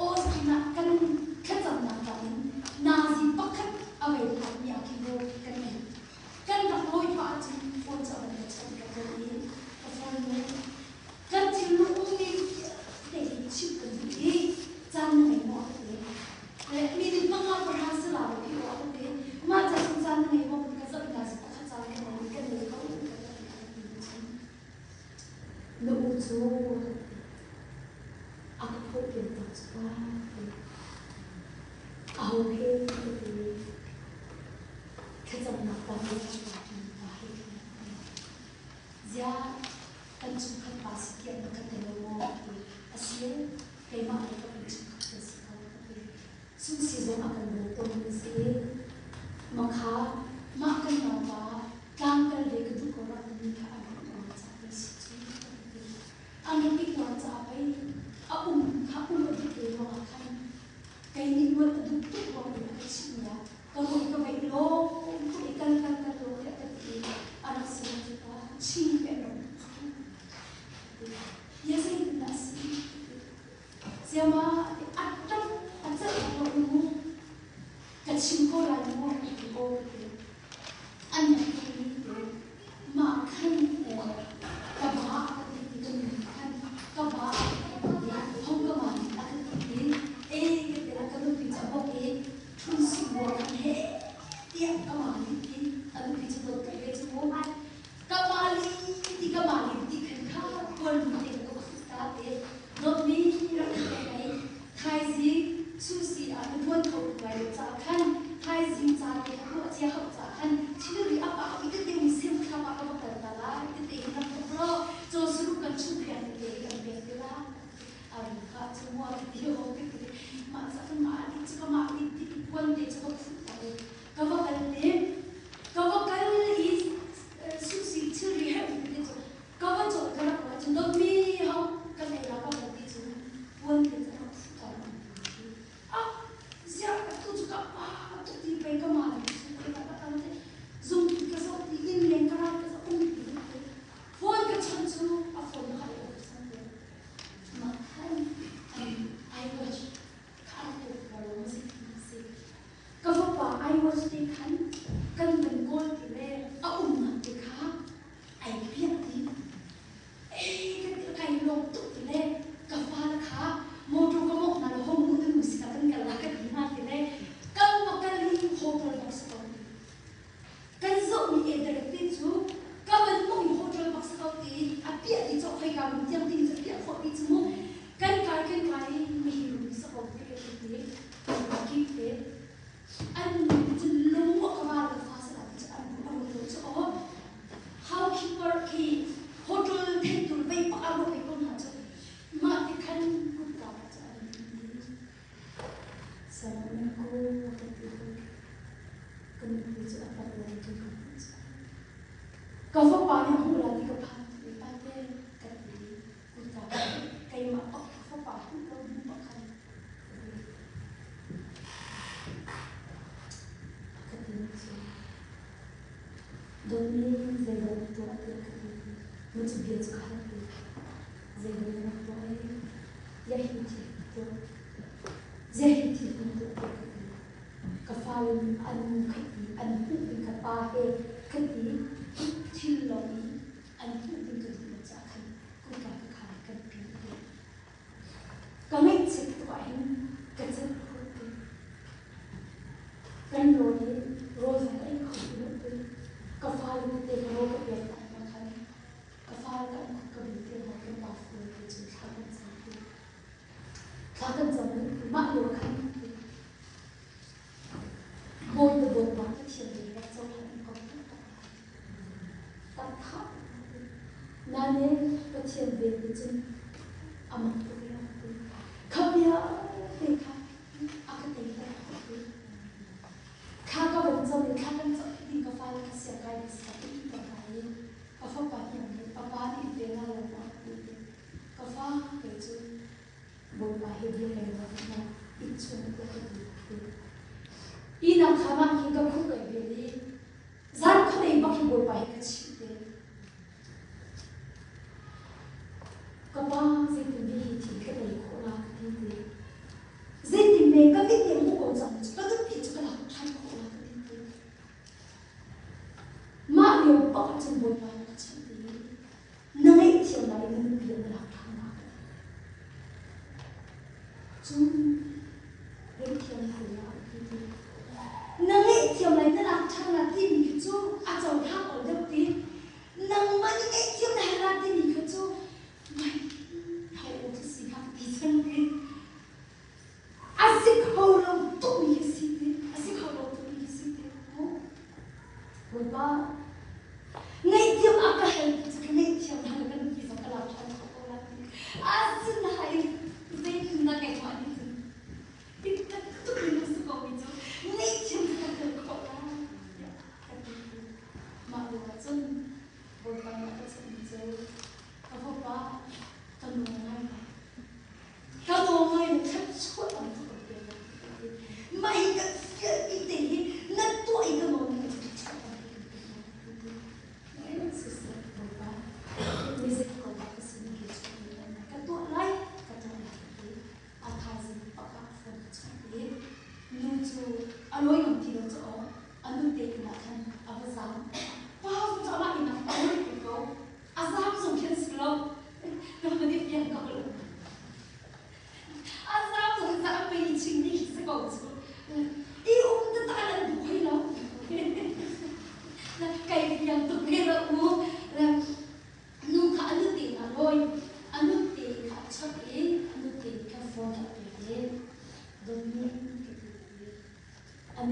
Speaker 1: Austin ah kan thlacamnak thawngin nazi pakhat a vei phakmi ah khin kan ngei. Kan rak lawi pah ahcun phone cu a van ka chawnh ka dawt i ka phone nu kan thinlung ummi vialte hi chimh kan duh i caan na ngei maw a ka ti. Le mi nih panga pahra sala lo khi aw a ka ti. Mah ca cun caan na ngei maw ka zoh na si pakhat caan kan ngei kan ngei ko ka ti a ti cun na u cu a ka phawh pian tak cu ta aho he ka ti thlacamnak tam le pa he Ziah kan chungkhat pa si tiah na ka ti lo maw? a ti. A si, keimah le ka pi chungkhat kan si ko ka ti. Sungsi zong a kan bawm tawnmi si i makha mah kan naupa tlang kal ve ka duh ko rak timi kha a rak tuah caah kan si cu ka ti. An rak i uar caah pei a um kha um a duh te ruangah khan kei nih luat a duh tuk ruang in a ka chimhmi ah ka ruah i ka veih lawm tuk i kal kal kal law tiah ka ti i a rak si lo cu ta chin pe an rak duh kho. Bia zeitindah a si? Siama a ṭap a celh lo mu ka chim ko lai mu a ti ko ka ti. An rak ti te mah khan ka ba ka ti ti ka nu khan ka ba ka ti hong ka ma a ka ti ti e ka ti la ka nupi cu a bok i ṭhun si bua khan he tiah ka ma ni ti a nupi cu dawt ka ve cu mu Ka mali ti ka mali ti khan kha kawl lu te ka ta te dawtmi rak ka hei thaizing susi ah na tuan kho lai lo ca khan thaizing ca te kha ruah chia hau ca khan thilri apa i te te mi sem thla pa ka va kal ta lai te te hin rak thok lo chaw suru kan chung khian te te kan pek te la aru kha chu mua ti ti ho te te ma cha kan ma ti chu ka ma ti ti puan te chu ka phu ta ka va kal te Ka va kal i susi thilri herhmi tete cu ka va cawn ka rak ruah cun dawtmi ho kan ei la ka van ti cu puan te cu a rak fuh ta lo ti. Ah ziah atu cu ka pa tuk ti pei ka ma le su ka ka ka te zung ka zoh ti inn leng ka ral ka zoh um ti te phone ka chon cu a phone ka ai off sang te mah khan I watch kha a rak off lo si si. Ka fapa ai watch te khan kan van kawl ti le a umnak te kha ai piah ti. Ei ka ti kai lawm tuk ti le ka fale kha motor ka mok hna le hong mu nu si ka kan kal la ka ti hna ti le kan va kal i hotel bak si ko ti. Kan zoh mi ederek te cu ka van mong i hotel bak si ko ti a piah ti cawk khoi ka lung tiang ding cu a piah khawh ti cu mu kan kai kan kai i mihi lung sa ko ti ka ti ti te an cu lung ka va le fa sa ti cu an an lo cu aw housekeeper khi hotel thei tur vei pak a ro ko hna cu mah ti khan kut ka cu an Salam ko ka ti ko ka nupi cu a tat lo ti ka hmuh cu ka fapa nih a hmuh la ti ka phan ti pa te ka ti kutka keimah pak ka fapa hmuh lo hmu pak khan ka ti cu dawtmi zeidah na tuah tiah ka ti na cu bia cu ka hal ti zeidah na rak tuah i ziah hi thil na tuah ziah hi thil na tuah tiah ka ti ka fale nih an nu kha ti an hmuh ding ka pa he ka ti thil lo i an hmuh ding ka duh lo caah khan kutka ka khar i kan pi ti. Ka ngaihchiat tuk ahhin ka celh kho ti. Kan rawl i rawl zong ka ei kho ti lo ti. Ka fale tete ka rawl ka pek hna hna khan ka fale ka an khut ka bil te hna kan pa fale te cu thla kan cam ti. Thla kan cam i mah lio khan Bawipa dawtnak Pathian nih rak cohlan in ko taktak lai. Takthah Nain Pathian vel nih cun a mak tuk i a ti. Kha bia te kha a ka teiter a ti. Thla ka van cam i thla kan cam ding ka fale kha sia kai ding sa ka in ka hna i ka fapa hniang nih papa nih ve la lo maw a ti ti. Ka fa kei cu Bawipa he bia kan i ruah hna inn chung tiah ka ti ti. Ihnak khaan ah hin ka khuh kai vel i zan khuadei bak hi Bawipa he ka chimh te. Ka pa zeitin ve hi thil ka tei khawh la ka ti te. Zeitin me ka mit nih hmuh ko cang cu ka nupi cu ka lak ṭhan khawh la ka ti te. Mah lio bak ah cun Bawipa nih ka chimh te. Na ngaihthiam lai i na nupi ah na lak ṭhan la ka ti. Cun ngaihthiam hal la a ti ti. Na ngaihthiam lai na lak ṭhan la timi khi cu a cohlang ol deuh ti. Nangmah nih ngaihthiam na hal la timi kha cu mai ho aw khi si hnga ka ti cang ti. A si kho lo tukmi khi si ti. A si kho lo tukmi khi si ti. Bawipa, ngaihthiam a ka hal tu cu ka ngaihthiam hna le ka nupi zong ka lak ṭhan khawh ko lai ti. Asinain zeitindah keimah nih cun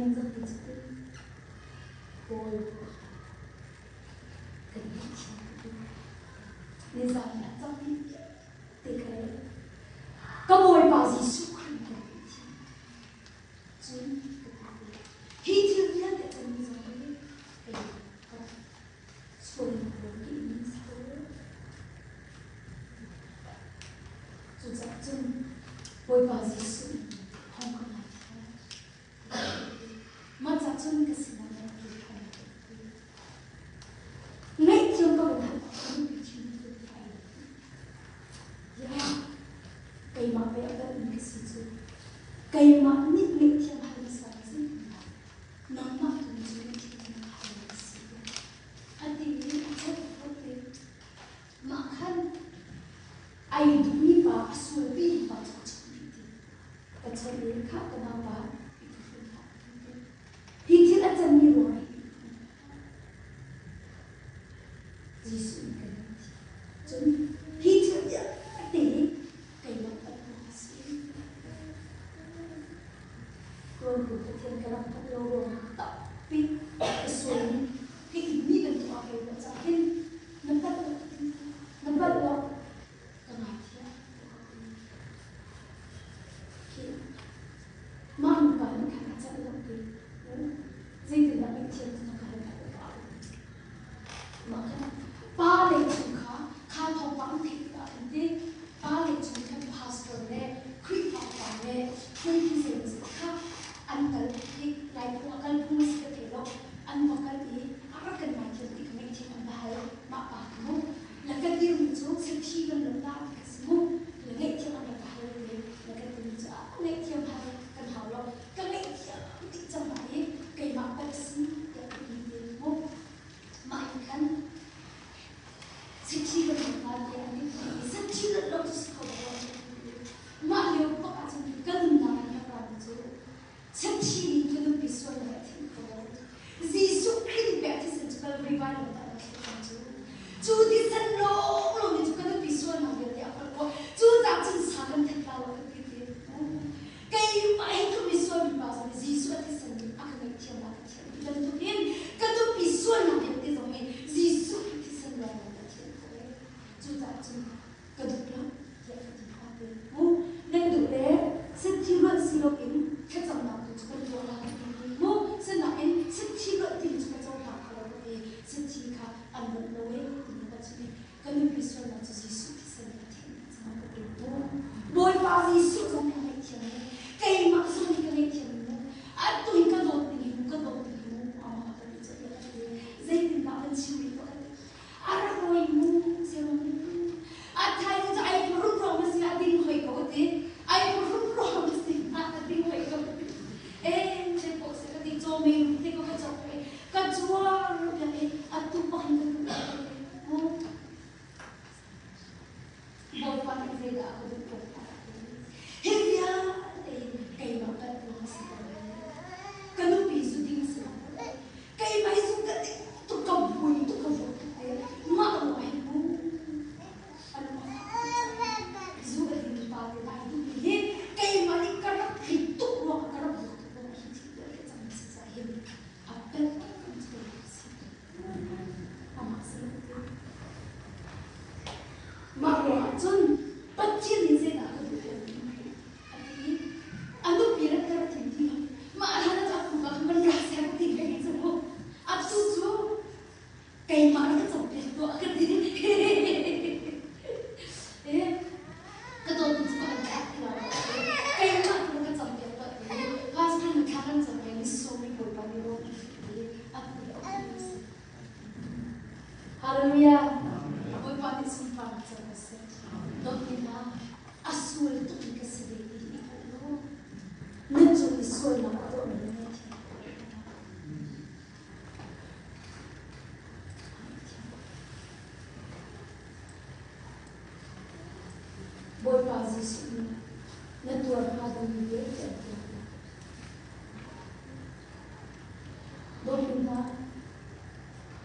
Speaker 1: ningzak ti cu ti. Bawipa kan ngaihthiam ka duh. Nizan a cangmi te ka rel. Ka Bawipa Jesuh Khrih kan ngaihthiam. Cun ka ti hi thil vialte a cangmi zong hi kei ka sualnak ruang i in si ko. Cucaah cun Bawipa Jesuh in hong ka ngaithiam. Mah ca cun ka sinah na rak kir ṭhan lai ka ti. Ngaihthiam ka van hal ahcun ka thin a tun lai. Ya, keimah pei a palhmi ka si cu. Keimah nih ngaihthiam hal hmasa ka si. Nangmah tu nih cun ngaihthiam na hal na si. A ti i a chawt te. Mah khan ai duhmi pa a sualpi pa cu ka chawnh rih ti. Ka chawnh i khah ka naupa i phuhrun hlah ka ti te. Hi thil a canmi ruangah hi i phuhrun hlah. Jesuh nih kan ti. Cun hi thil vialte hi keimah palh ruang a si. Rawntu Pathian ka rak hngalh lo ruangah tampi ka sual i hi mi bantuk ah kei ruah cah hin na palh lo ka ti. Na palh lo ka ngaithiam tiah ka ti. Khi mah nupa nih khan a celh lo ti. Zeitindah ngaihthiam cu na ka hal hlah pa ka ti. Mah khan pa le chung kha kha thawngpang an theih tikah khan ti pa le chung khan pastor le Khrihfa upa le hruaitu zeimawzat kha an kal hi Laiphung a kal phung a si ka thei lo an va kal i a rak kan ngaithiam ti kha ngaihthiam an va hal mah pa kha mu la ka dirmi cu sathi kan lo ta ti kha si mu la ngaihthiam an rak ka hal te la ka timi cu a ngaihthiam hal kan hau lo ka ngaihthiam dih cang lai i keimah palh si tiah ka ti te mu mah in khan Sathi kan hmu hna tiah an ti. Sathi rat lo cu si kho lo. Mah lio bak ahcun ka nunnak in ka rami cu sathi nih ka nupi sualnak a thim kho lo. Jesuh Khrih nih pek thisen cu Calvary vailamtah in a thlet cang cu. Cu thisen lawnglawng nih cu ka nupi sualnak vialte a kholh khawh. Cu caah cun sa kan that la lo ka ti ti. Keimah hi ka misual mipa zong nih Jesuh a thisen nih a ka ngaihthiam a ka thianh ti bantukin ka nupi sualnak vialte zong nih Jesuh Khrih thisen lawng a thianh khawh e. Cucaah cun ka duh lo tiah ka ti hna te. Mu nan duh le sathi luanh si loin thlacamnak tu cu kan tuah lai ka ti. Mu sinain sathi luanh ti cu ka cohlang kho lo ka ti. Sathi kha an luanh lo e timi ka chim i ka nupi sualnak cu Jesuh thisen nih a thianh dih cang ka ti mu. Bawipa Jesuh zong nih a ngaihthiam i keimah zong nih ka ngaihthiam mu. Atu hi ka dawt ning hi mu, ka dawt ning hi mu, amah ka ti cu tiah ka ti. Zeitindah kan chim rih tuah ka ti. A rak roi mu, siang A thai cu ai phuhrun ruang ma si a ding hoi ko ka ti. Ai phuhrun ruang ma si a ding hoi ko ka ti. Eh, che po se ka ti chaw mei te ko ka chok ka zuar piak i atu bak in ka duh mu Bawipa nih zeidah a ka duh piak hna hi vialte hi keimah palh ruang a si ko ka nupi zu ding si lo keimah hi zu ka ding tuk ka buai tuk ka vuak tuk te mah ruang ah hin mu zu a ding pa te lai duhmi hi keimah nih ka rak thei tuk ruang ah ka rak vuak tuk ruang ah hi thil vialte cang si caah hin a pel kan cu si amah si mah ruangah cun Pathian nih zeidah ka duh piak a ti i a nupi rat ka rak thim ti lo mah hlan ah a puka khan van ra seh ka ti ve cu mu atu cu keimah rak ka cawnpiak tuah ka ti ka dawt cu ka van thlah ti lo keimah tu ka cawnpiak tuah ti pastor na thla kan cam ve ni sawm ni bawipa nih rawn in ti a tu le a si Hallelujah Bawipa nih sunparnak cang ko seh dawtmi hna a sual tuk mi ka si ve ti i hngalh law nan cung i sualnak a tuahmi na ngaihthiam Bawipa Jesuh nih na tuar hnga dingmi vialte an tuarpiak. Dawtmi hna,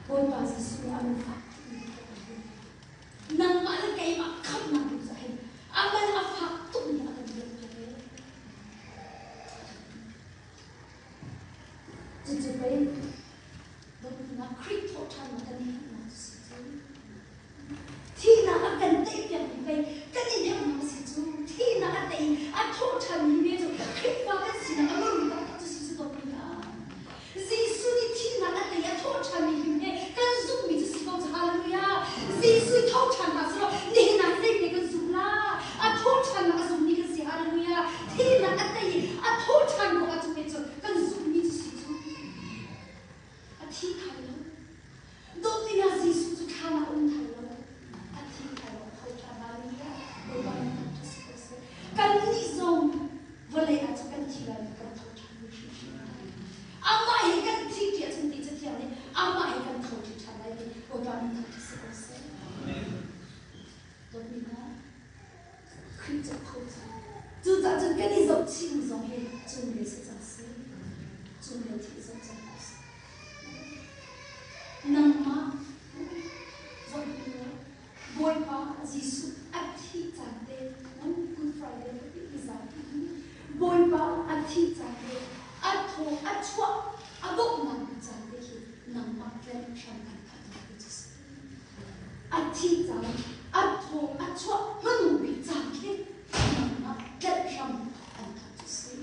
Speaker 1: Bawipa Jesuh nih a man fak tukmi ka kan pek. Nangmah le keimah khamhnak ding caah hin a man a fak tukmi a kan pek. Khrih cu a tho cang. Cucaah cun kan i zohchihmi zong hi cunglei si cang seh. Cunglei thil zoh cang ko seh. Nangmah zoh hnu Bawipa Jesuh a thih caan te Good Friday ka ti zapi Bawipa a thih caan te a thaw a chuah a donghnak bik caan te khi nangmah tlenh hram kan khatnak ti cu si. A thih caan a thaw a chuah hmanung bik caan khi nangmah tlenh hram an khat cu si.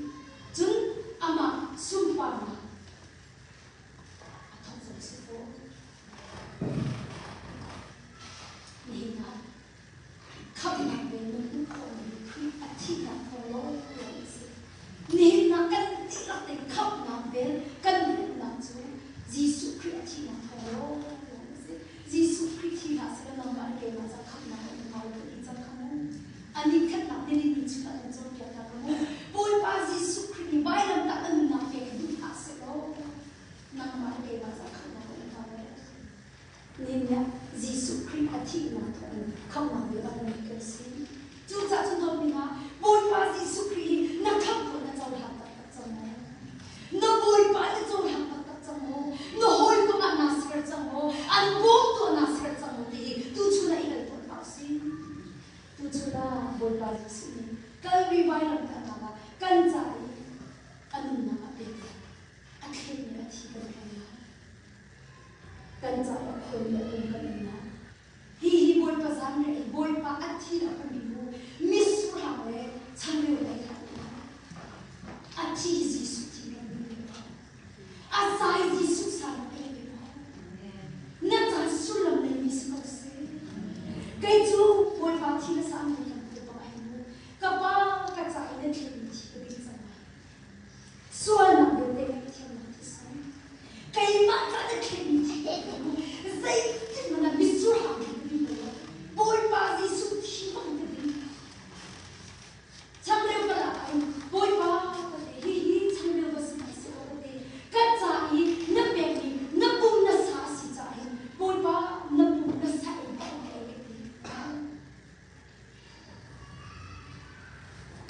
Speaker 1: Cun amah sunparnak a thawk zong si fawn. Nihin ah khamhnak vel na hmuh khawhmi Khrih a thihnak thawng lawnglawng a si. Nihin ah kan dihlak tein khamhnak vel kan hmuhnak cu Jesuh Khrih a thihnak thawng lawnglawng a si. Jesuh Khrih thi hlah seh nangmah le keimah ca khamhnak a um hnga lo ka ti cang kha mu. Ani khatnak nilini chung ah kan cawnpiak ta ka mu. Bawipa Jesuh Khrih nih vailamtah a nunnak pek hi duh hlah seh law nangmah le keimah ca khamhnak a um hnga lo. Nihin Jesuh Khrih a thihnak thawngin khamhnak bia a hmumi kan si. Cucaah cun dawtmi hna, Bawipa Jesuh Khrih hi na khamh khawh na cohlang taktak cang maw? Na Bawipa na cohlang taktak cang maw? Na hawikom ah naa ser cang maw? An bawmtu ah naa ser cang maw ti hi tuchun ah i hal tuah hna usih. Tuchun ah Bawipa Jesuh nih Kalvi vailamtahnak ah kan ca i a nunnak a pek a thletmi a thi kan hlam lai. Kan ca i a khuaimi a pum kan um lai. Hihi Bawipa zanriah i Bawipa a thi a hmanmi bu misurhang le changreu ei hlah u. A thi hi Jesuh thi kan hmu. A sai Jesuh sa rak ei ve ko. Na caan sullam neimi si ko seh. Kei cu Bawipa thi na sa an kan te bak ai mu. Ka pa ka ca i na thilmi thi ka ding cang lai. Sualnak vialte ngaihthiamnak thisen. Keimah ca na thilmi thi ka ding. Zeitin hmanh ah mitsur hang ka ding lo. Bawipa Jesuh thi bang ka ding. Changreu ka lak ah Bawipa ka ti hihi changreu va si hna seh aw ka ti ka ca i na pekmi na pum na sa a si caah hin Bawipa na pum na sa in ka um ei ka ti.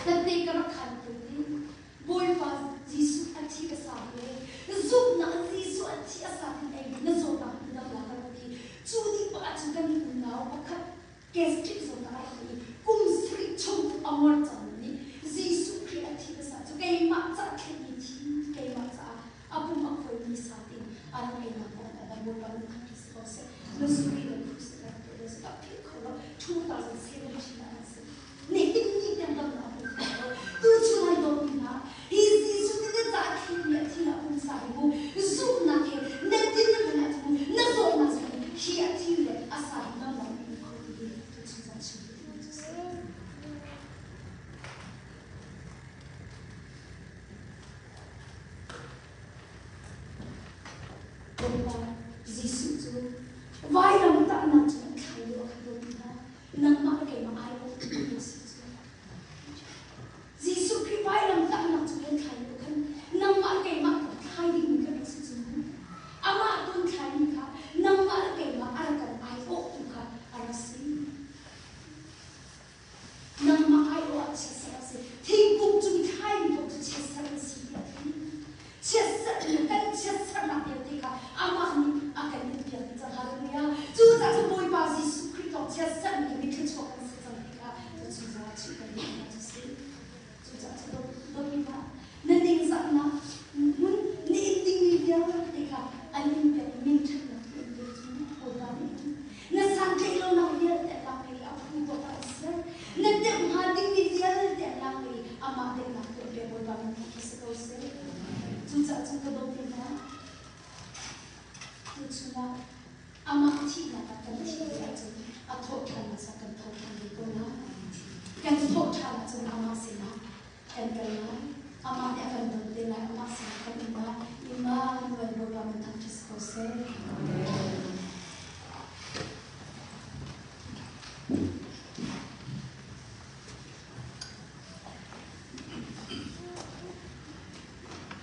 Speaker 1: Tette ka rak khan tu ti Bawipa Jesuh a thi ka sa he zumhnak Jesuh a thi a sa tin ei na zawtnak na dam la ka rak ti. Cu ni pa ah cun kan unau pakhat gastric zawtnak a rak i kum sarih chung a ngor cangmi nih Jesuh Khrih a thi hmasa cu keimah ca thlenmi thi keimah caah a pum a khuaimi sa tin a rak einak kong a dam Bawipa min thangṭhat si ko seh. Missouri le Cruise rak tuah si tak philh kho lo 2017 ah an si. Nihin ni tiang damnak hmu kho lo. Tu chung ai dawtmi hna, hi Jesuh nih na ca thlenmi a thi na pumsa hi mu zumhnak he na din na hman ahcun na zawtnak zong hi a thi le a sa hi damnak hmu kho ti hi tu chung zong chim tu cu si. Bawipa Jesuh cu vailam tahnak cu an thlai lio a khan dawtmi hna nangmah le keimah ai awh tu na si cu. Jesuh Khrih vailam tahnak cu kan thlai lio khan nangmah le keimah kan thlai dingmi kan rak si cu. Amah tun thlaimi kha nangmah le keimah a rak kan aiawhtu kha a rak si. Nangmah aiawh ah chiatserh a si. Thingkung cung i thlaimi paoh cu chiatserh an si tiah a ti. Chiatserh in kan chiatserhnak vialte kha amah nih a kan inpiak dih cang. Hallelujah. Cucaah cun Bawipa Jesuh Khrih thawng chiatserhmi hi mithluachuak kan si cang ti kha tuchun zong ah chimh kan duh hna cu si. Cucaah cu dawtmi hna, na ningzahnak hmun na in dingmi vialte kha an in pek i minṭhatnak tu an pek cu Bawipa nih na santlaih lonak vialte a lak i a phu tawk ah an ser. Na deuh hnga dingmi vialte a lak i amah deuhnak tu an pek Bawipa min thangṭhat si ko seh. Cucaah cun ka dawtmi hna, tuchun ah Amah thihnak ah kan thih ve ahcun a thawhṭhannak ah kan tho ṭhan ve ko lai. Kan thawhṭhan ahcun amah sinah kan kal lai. Amah nih a kan don te lai. Amah sinah kan um lai. Immanuel Bawipa min thangṭhat si ko seh.